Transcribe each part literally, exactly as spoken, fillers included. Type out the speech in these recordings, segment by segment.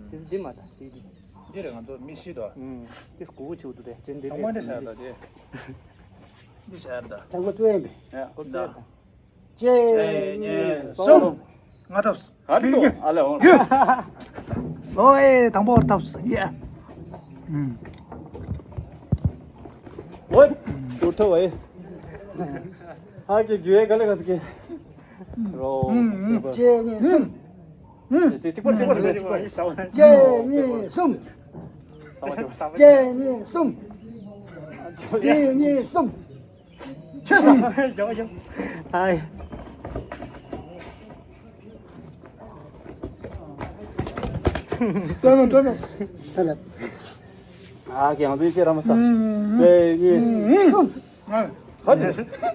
ཨུམ། སྲིད་འདི་མ་ད་དེ་དེ། འདི་རེད་ང་ཚོ་མི་ཤི་དོ། ཨུམ། དེ་སྒུག་གུ་ཆེ་བོ་འདུག་དེ་ཅན་འདི་དང་པོ་འདི་བྱ་དོ་དེ། འདི་བྱ་དོ། དང་པོ་བཙོས་ཡིན་པས། ཡ་ཁོ་བཙོས་དོ། གཅིག་གཉིས་གསུམ། ང་ཐོབ། ག་རེ་འདུག་ཨ་ལེ་འོང་། ཨོ་ཨེ་དང་པོ་ཐོབ་ཡ། ཨུམ། ཨོ། ཐོབ་ཐོབ་ཨེ། ཧ་ཀྱི་རྒྱུ་ཨེ་ག་ལེ་ག་ཟི་ཀེ། རོ། གཅིག་གཉིས་གསུམ། གཅིག་པ་གཅིག་པ་རེད་པ། གཅིག་གཉིས་གསུམ། གཅིག་གཉིས་གསུམ། གཅིག་གཉིས་གསུམ། ཆོད་སོང་། ཧའི། ཏྲ་མ་ཏྲ་མ། ཨ་ཀེ་ང་ཚོའི་ཆེད་ར་མ་ས། གཅིག་གཉིས་གསུམ།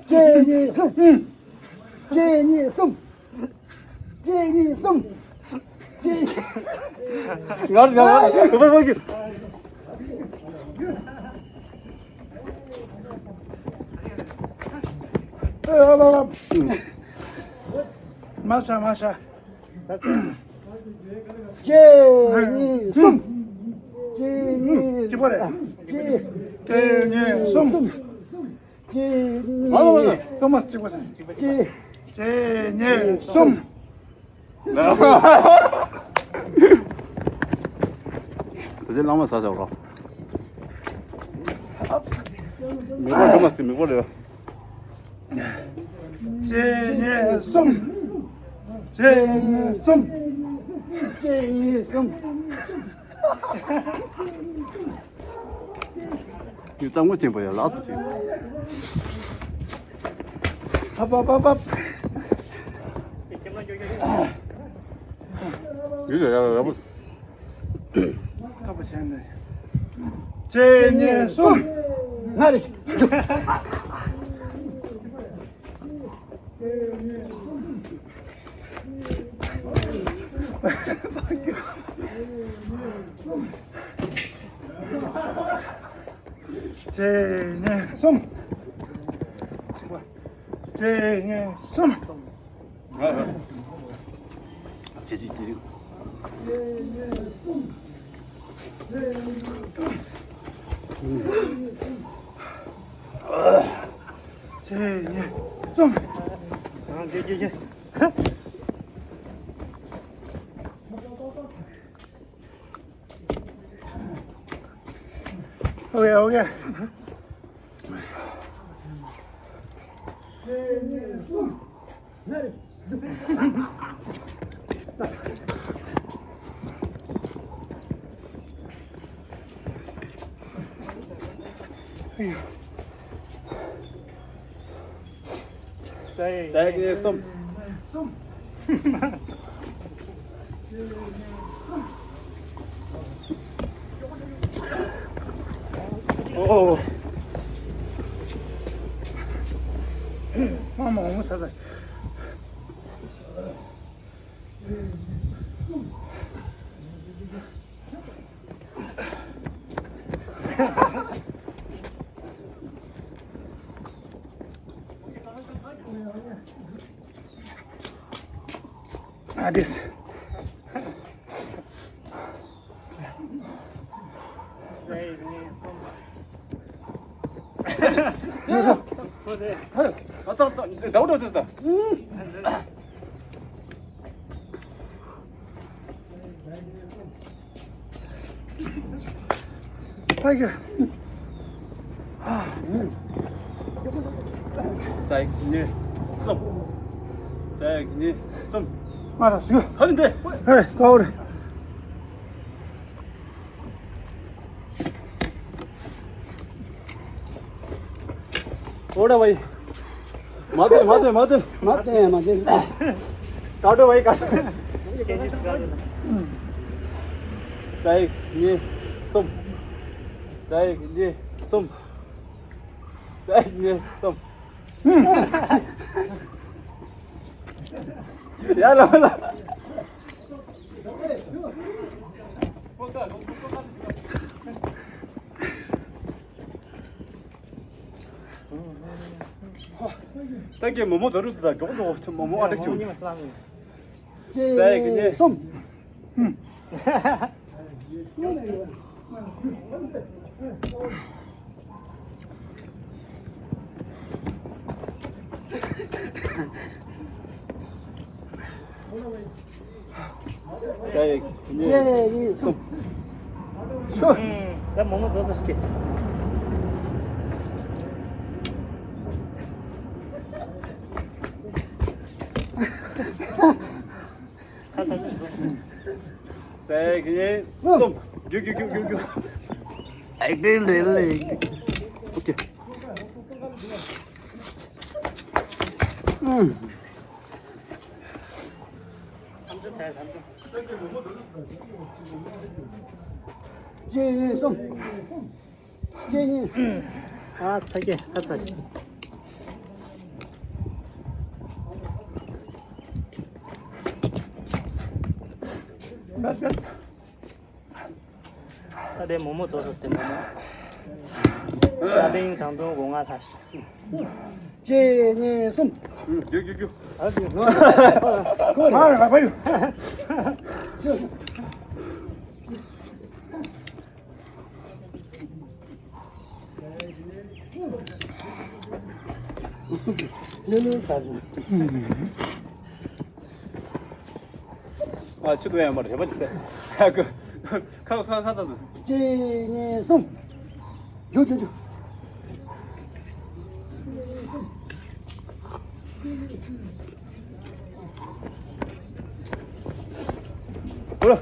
གཅིག་གཉིས་གསུམ། གཅིག་གཉིས་གསུམ། གཅིག་གཉིས་གསུམ། གཅིག་ངར་ངར་ངར་ངར་ངར། མ་ཤ་མ་ཤ། གཅིག་གཉིས་གསུམ། གཅིག་གཉིས། གཅིག་པོ་རེད། གཅིག་གཅིག་གཉིས་གསུམ། གཅིག་གཉིས། ཨ་མ་མ་མ། ཀ་མ་གཅིག་པ་ཟེར། གཅིག་པ་གཅིག་གཅིག་གཉིས་གསུམ། ད་ཅི་ལང་མ་ཟ་བྱ་རོགས། མི་པོ་ཀ་མ་ཟེར་མི་པོ་རེད། གཅིག་གཉིས་གསུམ། གཅིག་གཉིས་གསུམ། གཅིག་གཉིས་གསུམ། ཡུ་གཙང་མོ་ཆེན་པོ་ཡ་ལགས་སུ་ཆེ། ཨ་པ་པ་པ། ཡུ་ཡ་ཡ་ཡ་པོ། ཁ་པོ་ཆེན་པོ། གཅིག་གཉིས་གསུམ། ང་རེ། གཅིག་གཉིས་གསུམ། གཅིག་གཉིས་གསུམ། ཇེ་ཇེ་ཇེ། གཅིག་གཉིས་གསུམ། ཨོ་ཁེ། ཨོ་ཁེ། རྩ་ཡིག་གཉིས་གསུམ། ཨོ། མ་མ་འོང་ས་ས། ཨ་དེས། Thank you. རྩ་ཡིག་གཉིས་གསུམ། རྩ་ཡིག་གཉིས་གསུམ། ང་ལ་ཞུ། ག་ནི་འདི། ཧེ། ཀའོ་རེ། ཨོ་ད་བའི། མ་དེ་མ་དེ་མ་དེ། མ་དེ་མ་དེ། ཀ་ཏོ་བའི་ཀ་ཏོ། རྩ་ཡིག་གཉིས་གསུམ། རྩ་ཡིག་གཉིས་གསུམ། རྩ་ཡིག་གཉིས་གསུམ། ཡ་ལ་ལ། ད་གི་མོ་མོ་ཛ་རུ་ད་མགྱོགས་མགྱོགས་མོ་མོ་ཨ་ཏག་ཆུ། རྩ་ཡིག་གཉིས་གསུམ། རྩ་ཡིག་གཉིས་གསུམ། ད་མོ་མོ་བཟོ་ས་ཞིག་གི། རྩ་ཡིག་གཉིས་གསུམ། རྒྱུག་རྒྱུག་རྒྱུག་རྒྱུག་རྒྱུག་ཨེག་ཌེན་རེད་ལེ། ཨོ་ཁེ། ཨུམ། གཅིག་གཉིས་གསུམ། གཅིག་གཉིས། ཨ་ཚ་གི་ཨ་ཚ་གི། ད་དེ་མོ་མོ་ཚོ་ཚོ་སྟེ་མོ་མོ། ད་དེ་ཡིན་དང་དུང་སྒོ་ང་ཐ་ཤི། གཅིག་གཉིས་གསུམ། རྒྱུག་རྒྱུག་རྒྱུག་ཨ་ཙི། ཨ་ལ་བ་ཡུ། ལེ་ལེ་ས་རུ། ཨ་ཆུ་དུ་ཡང་མར་རེ་བ་ཅི་སེ། ཁ་ཁ་ཁ་ས་དུ། གཅིག་གཉིས་གསུམ། རྒྱུག་རྒྱུག་རྒྱུག་ཧོ་ར།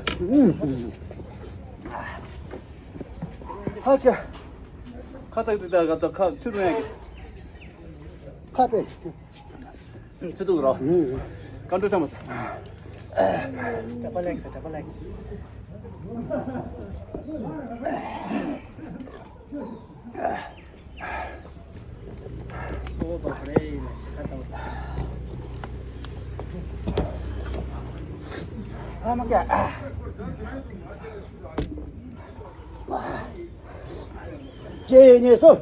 ཧ་ཀྱ། ཁ་ཚ་དུ་ད་ག་ད་ཁ་ཆུ་དུ་ཡང་གི། ཁ་པེ། ཚུར་འདུག་རོགས། ཀན་ཀྲོལ་བྱ་མ་ཟེར། ཌབ་ལེག་སི་ཌབ་ལེག་སི། ཨོ་བ་རེ་ན་ཤ་ཏོ། ཨ་མ་ཀ། གཅིག་གཉིས་གསུམ།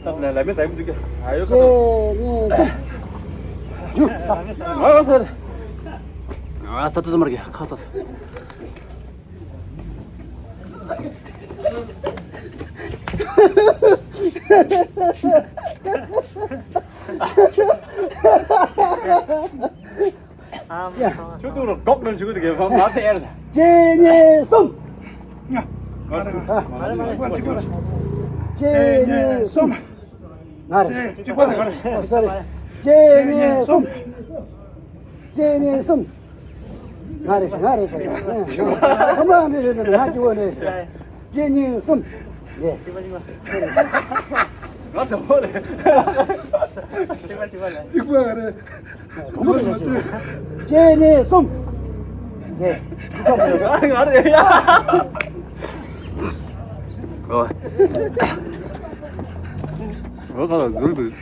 ད་ལ་ལ་མེ་ད་མི་འདུག་ག་ཨ་ཡོ་ཁ་ཏོ། གཅིག་གཉིས་གསུམ། ཨ་ས་ར། ཨ་ས་ཏོ་ཙམ་མར་གི་ཁ་ས་ས། ཡ། ཆུ་ཐུག་ལ་སྒོག་ནང་ཞུགས་དེ་གས་ཕམ་ང་ཚེ་ཡར། གཅིག་གཉིས་གསུམ། ང་རེད། ང་རེད། གཅིག་གཉིས་གསུམ། ང་རེད། གཅིག་པ་དང་ང་རེད། ཨོ་སོ་རི། གཅིག་གཉིས་གསུམ། གཅིག་གཉིས་གསུམ། ང་རེད་ང་རེད། ཚང་མ་ང་རེད། ང་གཅིག་པོ་རེད། གཅིག་གཉིས་གསུམ། ཡེ། ང་ཚོ་བོ་རེད། གཅིག་པ་གཅིག་པ་ལ། གཅིག་པ་རེད། གྲོགས་པོ་རེད། གཅིག་གཉིས་གསུམ། ཡེ། ང་རེད། ང་རེད། ཡ། ཨོ། ཨོ་ཁ་ལ་འཛུལ་འདུག་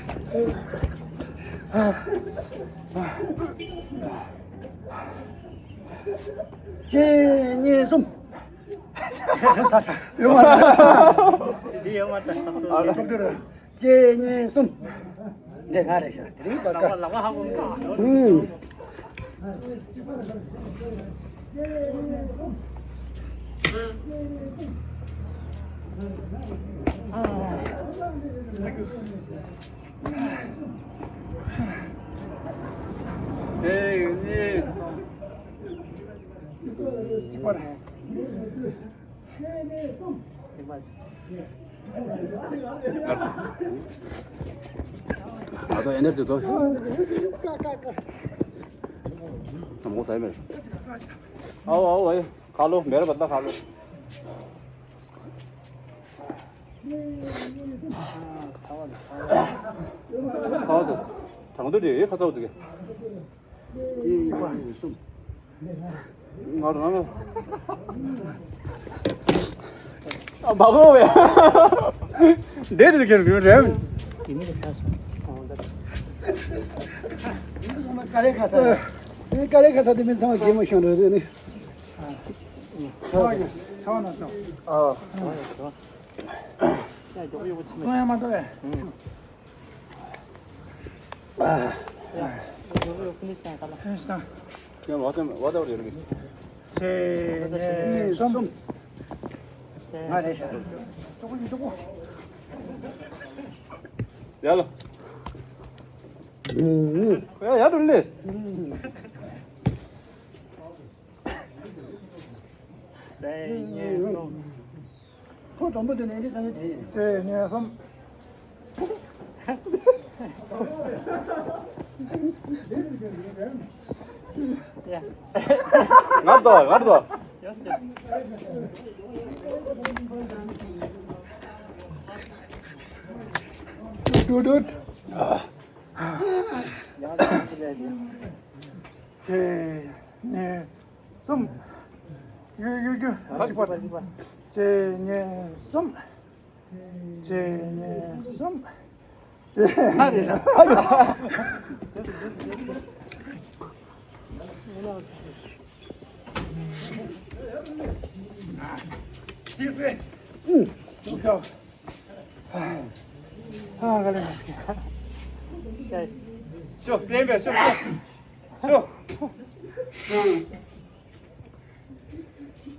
གཅིག་གཉིས་གསུམ། ཡོད་མ་རེད། འདི་ཡོད་མ་རེད། གཅིག་གཉིས་གསུམ། འདི་ང་རེད་ཤག་དེ་རིང་བར་ཀ། ལག་པ་ཧ་གོ་མི་འདུག་ཨུམ། དེ་ནི། གཅིག་པ་རེད། ང་ཚོ་ཨེ་ནར་ཇི་ཐོབ། ཨ་མོ་ཟ་ཡི་མེད། ཨའོ་ཨའོ་ཨའོ། ཁ་ལོ་མེར་བ་ད་ཁ་ལོ། ཚ་བ་ཚ་བ་ཚ་བ་དང་དྲང་དོ་དེ་ཡོད་ཁ་ཚ་བ་དེ་ག་ཡེ་ཡེ་པ་ཡེ་གསུམ། ང་རང་ང་ཨ་མ་གོ་བས། འདས་དེ་ཁྱེར་རེད། ཡིན་ནི་ཁ་སོང་། ཀ་རེ་ཁ་ཚ། ཀ་རེ་ཁ་ཚ་དེ་མིན་ཚང་མ་གད་མོ་ཤོར་འགྲོ་དེ་ནི། ཚ་བ་ཚ་བ་ན་ཚ། ཨ། ཡ་ཡོག་ཡོག་ཆི་མ། ཡ་མ་ཏོ་བས། ཡ། ཡོག་ཡོག་ཕི་ནིཤ་བཏང་ག་ལ། ཕི་ནིཤ་བཏང་། ཡ་བ་ཚ་བ་ཚ་བ་རེད་རེད། གཅིག་གཉིས་གསུམ། ང་རེད་ཤག་ཏོག་ཡིན་ཏོག་ཡ་ལ། ཡ་ཡ་འགྲོ་ལེ། གཅིག་གཉིས་གསུམ། ཁོ་དང་པོ་དེ་ནས་འདི་ཚང་མ་དེ་ཡིན། གཅིག་གཉིས་གསུམ། ཡ། ངར་དོ་ངར་དོ། ཏུ་ཏུ། ཡ། གཅིག་གཉིས་གསུམ། གཡུ་གཡུ་གཡུ། གཅིག་པ་གཅིག་པ། གཅིག་གཉིས་གསུམ། གཅིག་གཉིས་གསུམ། གཅིག་ཨ་རེ་ཨ་རེ། ཨ་ག་ལེ་མ་སྐྱེ། ཤོག་བཙན་པས་ཤོག་ཤོག་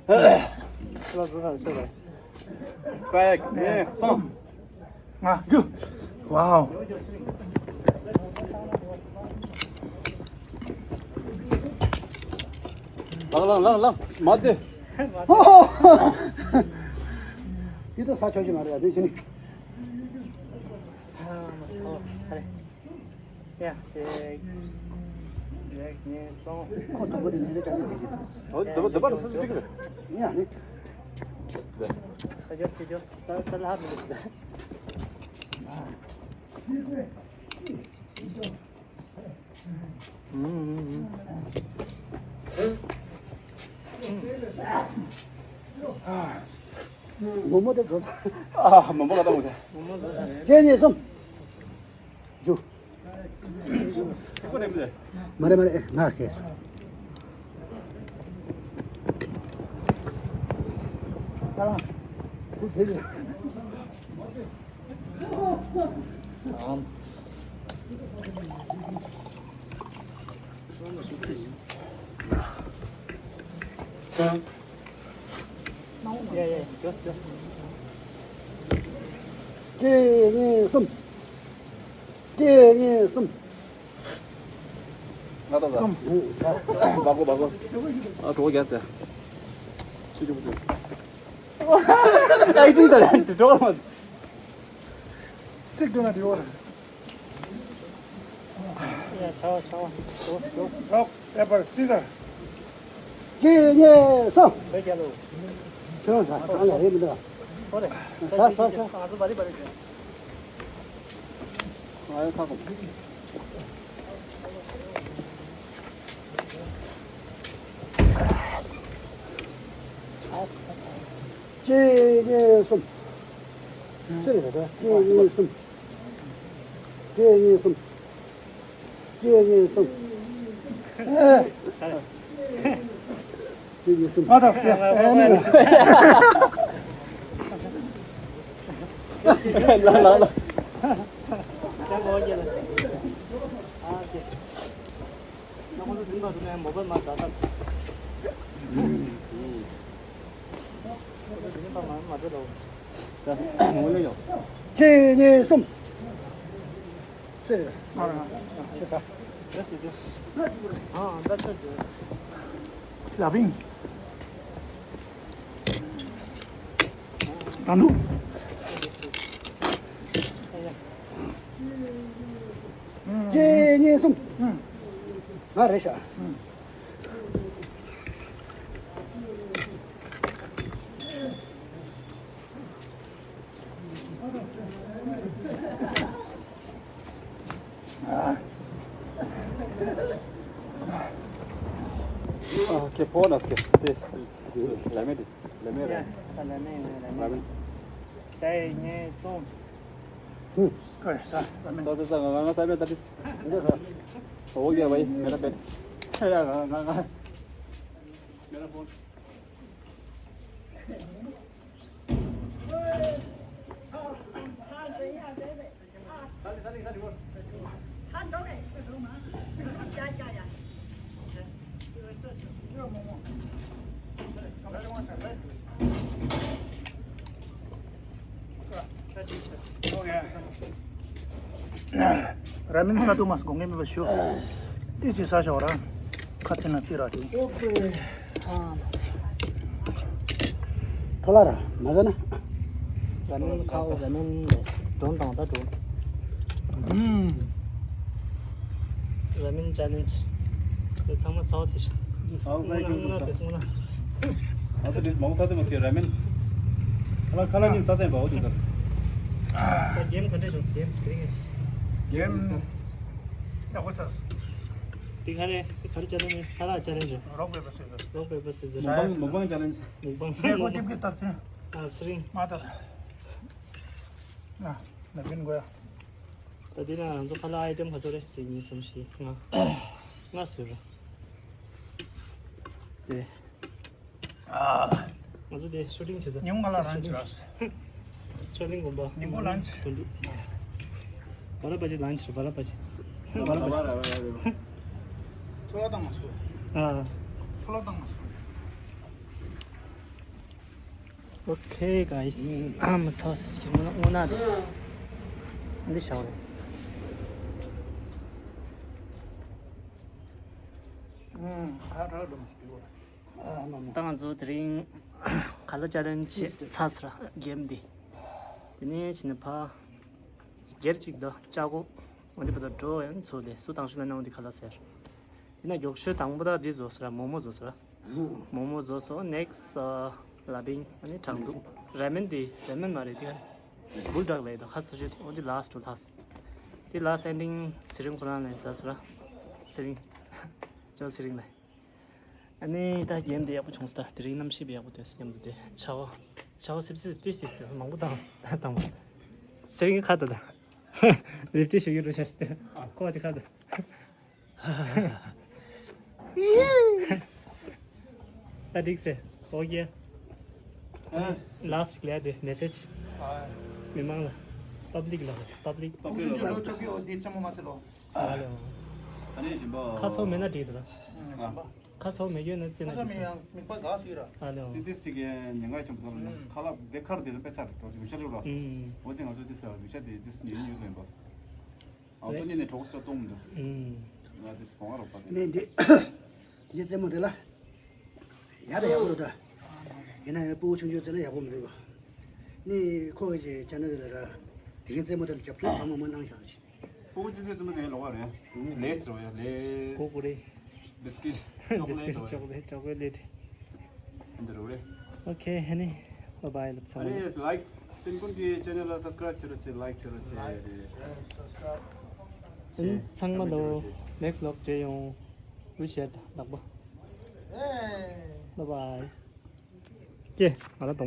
ལ་བཟོ་ས་ཤོད་པ། རྩ་ཡག་ནས་སོང་། ང་རྒྱུ། ཝའོ། ལངས་ལངས་ལངས་ལངས་མ་ལྟོས། འདི་ད་ས་ཆ་ཞིག་མ་རེད་ཡ་དེ་ཕྱི་ནི། ཡ། གཅིག་གཉིས་གསུམ། ཁོ་དང་པོ་དེ་ནས་ལས་ཀ་ལས་དེ་རེད། འོ་དེ་པ་དེ་པར་སུ་ཅིག་རེད། ཡ་ནི། ད་ཇོས་ཀྱི་ཇོས་ད་ད་ལ་ཧ་མི་ལུག་མོ་མོ་དེ་ཇོས། ཨ་མོ་མོ་ག་ད་མོ་དེ། མོ་མོ་ཇོས་རེད། གཅིག་གཉིས་གསུམ། ཇུ། མ་རེད་མ་རེད། ཨེ་ང་ཁེ། ཨ་ཁུ་དེ་རེད། ཨམ། ཡ་ཡ་ཇོས་ཇོས། གཅིག་གཉིས་གསུམ། གཅིག་གཉིས་གསུམ། ང་ད་ད། སོམ། བ་གོ་བ་གོ། ཨ་གྲོགས་རྒྱག་ཟེར། ཅི་ཅི་པུ་ཅི། ཨའི་ཏི་ད་ད་གྲོགས་མ། ཚིག་ཏུ་ན་དེ་བོ། ཡ་ཆའོ་ཆའོ། ལོག་པེ་པར་སི་ཟར། གཅིག་གཉིས་གསུམ། བོད་རྒྱལ་ལོ། ཁྱོད་ས་གང་ལ་རེད་མི་འདུག་ཧོ་རེ། ས་ས་ས། ང་ཚོ་བ་རི་བ་རི་རེད། ང་ཡོད་ཁ་གོ། གཅིག་གཉིས་གསུམ། ཚེ་རེ་རེ་གཅིག་གཉིས་གསུམ། གཅིག་གཉིས་གསུམ། གཅིག་གཉིས་གསུམ། གཅིག་གཉིས་གསུམ། ཨ་ད་ཡ། ལ་ལ་ལ། ཁྱེད་ཁོང་ཚོ་འཛིན་པ་འདུག་ན་མོ་པ་མ་ཟ་ས། ཁོང་ཚོ་འཛིན་པ་མ་མ་འགྲོ་ལོ། ས་ངོ་ལེ་ཡོ། ཁྱེད་གཉིས་གསུམ། ཟེར། ཨ་ར་ཤི་ས། ཨ་ད་ཆ་ལ་བིང་། ད་ནུ། ཁྱེད་གཉིས་གསུམ། ང་རེད་ཤག་ཨ་ཁེ་ཕོ་ན་སྐེ་ཏེ་ལ་མེ་ཏེ་ལ་མེ་ར་ལ་མེ་ལ་མེ། ཙའི་ཉེ་སོང་། ཧུ། ཀོ་ས་ལ་མེ། ས་ས་ས་ང་ང་ས་མེ་ཏ་ཏིས། འོ་ཡ་བའི་མེ་ར་པེ། ཡ་ང་ང་ང་མེ་ར་ཕོ། ར་མིན་ས་ཏུ་མ་སྒོང་ངེ་མེད་པ་ཞུ། ཏི་སི་ས་ཞོག་ར། ཁ་ཚིག་ན་ཚིག་ར་ཏི། ཁ་ལ་ར་མ་ཟ་ན། ར་མིན་ཁའོ་ར་མིན་འགྲོན་དང་ད་འགྲོན། ཨུམ། ར་མིན་ཅ་ལེན་ཇི། དེ་ཚང་མ་ཚའོ་ཚེ་ཤི། ཚའོ་ཚེ་ཤི། ཨ་ཚེ་དེ་མང་ཚ་དེ་མ་ཚེ་ར་མིན། ཁ་ལ་ཁ་ལ་ཉིན་ཚ་ཚན་པའོ་དེ་ཚ། ད་གེམ་ག་འདྲ་བྱུང་སོང་གེམ་དེ་རིང་། གེམ། ཡག་པོ་ཚར་སོང་། དེ་ག་རེ་ག་རེ་ཅ་ལེན་ཇི། ས་ར་ཅ་ལེན་ཇི། རོག་པེ་པར་སི་ཛར། རོག་པེ་པར་སི་ཛར། མུག་པང་མུག་པང་ཅ་ལེན་ཇི། མུག་པང་། ཁྱེད་ཁོ་ཏིབ་ཀི་ཏར་ཚེ། ཨ་ཚེ་རིང་། མ་ཏར། ཨ་ན་བིན་གོ་ཡ། ད་འདི་ན་ང་ཚོ་ཁ་ལག་ཨའི་ཊེམ་ག་ཚོད་རེད། གཅིག་གཉིས་གསུམ་བཞི་ལྔ། ལྔ་བཟོས་ར། དེ། ཨ། ང་ཚོ་དེ་ཤུ་ཊིང་བྱེད་ས། ཉིན་གུང་ལ་ལན་ཆི་ར། ཤུ་ཊིང་དགོན་པ། ཉིན་གུང་ལན་ཆི། དོན་གྲུབ། བ་ར་པ་ཅི་ལན་ཆི་ར་བ་ར་པ་ཅི། བ་ར་པ་ཅི། ཚོ་ལ་བཏང་མ་ཚོ། ཨ། ཚོ་ལ་བཏང་མ་ཚོ། Okay, guys. ཨ་མ་ཚོ་ས་སི་ངོ་ན་ངོ་ན་དེ། འདི་ཤའོ་རེད། ཨ་ད་ང་ཚོ་དེ་རིང་ཁ་ལག་ཅ་ལེན་ཇི་བྱས་ཚར་སོང་ར་གེམ་འདི། དེ་ནས་ཕྱིན་ནས་ཕ། སྒེར་གཅིག་དང་ལྕགས་སྒོ། འོ་འདི་བར་དུ་འགྲོ་ཡང་ཚུར་ལས་སུ་དང་ཤུ་ལ་ན་འོ་འདི་ཁ་ལག་ཟེར། དེ་ན་མགྱོགས་ཤོས་དང་པོ་ད་འདི་བཟོ་སོང་ར་མོག་མོག་བཟོ་སོང་ར། མོག་མོག་བཟོ་སོང་། ནེག་སི་ལ་བིང་ཨ་ནི་དྲང་ཐུག་ར་མེན་འདི་ར་མེན་མ་རེད་དེ་ག་རེ། བུལ་ཌོག་ལབ་ཡོད་དོ་ཁ་ཚ་ཤོས་འོ་འདི་ལ་སི་ཊི་ལ་སི་ཊི། འདི་ལ་སི་ཊི་ཨེན་ཌིང་ཚེ་རིང་ཁོ་རང་ལ་ཟ་སོང་ར། ཚེ་རིང་། ཅོ་ཚེ་རིང་ལ། ཨ་ནི་ད་གེམ་དེ་ཡག་པོ་བྱུང་སོང་། ད་དེ་རིང་གནམ་གཤིས་ཡག་པོ་འདུག་སྙམ་དུ་དེ་ཆར་པ་ཆར་པ་སིབ་སིབ་ཏི་སིབ་སིབ་མང་པོ་བཏང་བཏང་བ། ཚེ་རིང་གི་ཁ་ད་ད། ལིབ་སྟེག་ཞིག་ཡོད་འགྲོ་ཤག་སྟེ། ཁོ་ཅི་ཁ་ད། ད་འགྲིག་སེ། ཨོ་ཀེ། ལ་སི་ཊི་ལ་དེ་མེ་སེ་ཇི། མི་མང་ལ། པབ་ལིག་ལ། པབ་ལིག། པབ་ལིག་ལ། ཁ་ཚོགས་མེད་ན་འགྲིག་འདུག་ལ། ཁ་ཚོགས་མེད་ཡོད་ན་རྩེ་ན་འགྲིག་སེ། ཨ་ལེ། ཏི་ཏིས་ཏི་གའི་ཉེན་ཁ་ཆེན་པོ་འདུག་ལ་ཁ་ལག་དེ་ཁར་དེ་ལ་དཔེ་ཚར་འགྲོ་ཅིག་མི་ཤ་རུ་ར། འོ་ཙི་ང་ཚོ་ཏིས་མི་ཤ་དེ་ཏིས་ཉེན་ཡོད་མེད་པ། ཨ་ཏོ་ཉེན་ནས་གྲོགས་ས་གཏོང་མི་འདུག་ང་དེ་གོང་རོགས་ས་དེ། ནས་འདི་འདི་རྩེད་མོ་དེ་ལ་ཡག་དང་ཡག་པོ་འདུག་ད་ཡིན་ན་ཡང་སྤུ་གུ་ཆུང་ཆུང་རྩེ་ན་ཡག་པོ་མི་འདུག་ནི་ཁོ་གི་ཅེ་ཅེ་ནལ་དེ་ལ་ར་དེ་རིང་རྩེད་མོ་དེ་ལ་རྒྱབ་སྐྱོར་གང་མང་མང་གནང་ཤག་ཅེ། སྤུ་གུ་ཆུང་ཆུང་རྩེད་མོ་དེ་ལོག་པ་རེད། ལེས་རེད་བ་ཡ་ལེས། གོ་གོ་རེད། བིས་ཀིཊ། ཅོག་ལེ་ཊི་རེད་བ་ཡ། ཅོག་ལེ་ཊི་ཅོག་ལེ་ཊི། འདི་རུ་རེད། ཨོ་ཁེ་ཧེ་ནི། བཱའི་བཱའི་ལབ་ཚང་ཨ་མ། ནི་ལའིཀ་དེ་ཀུན་གྱི་ཅེ་ནལ་ལ་སབ་སི་ཀ་རའིབ་བྱེད་རོགས་བྱེད། ལའིཀ་བྱེད་རོགས་བྱེད། ཨ་ནི་ཚང་མ་ལོ། ནེག་སི་ཊི་ལོག་མཇལ་ཡོང་། ཝི་ཤི་ཡུ་ཨོལ་ལགས་པོ། བཱའི་བཱའི། ཀྱེ་ང་ལ་གདོང་པ།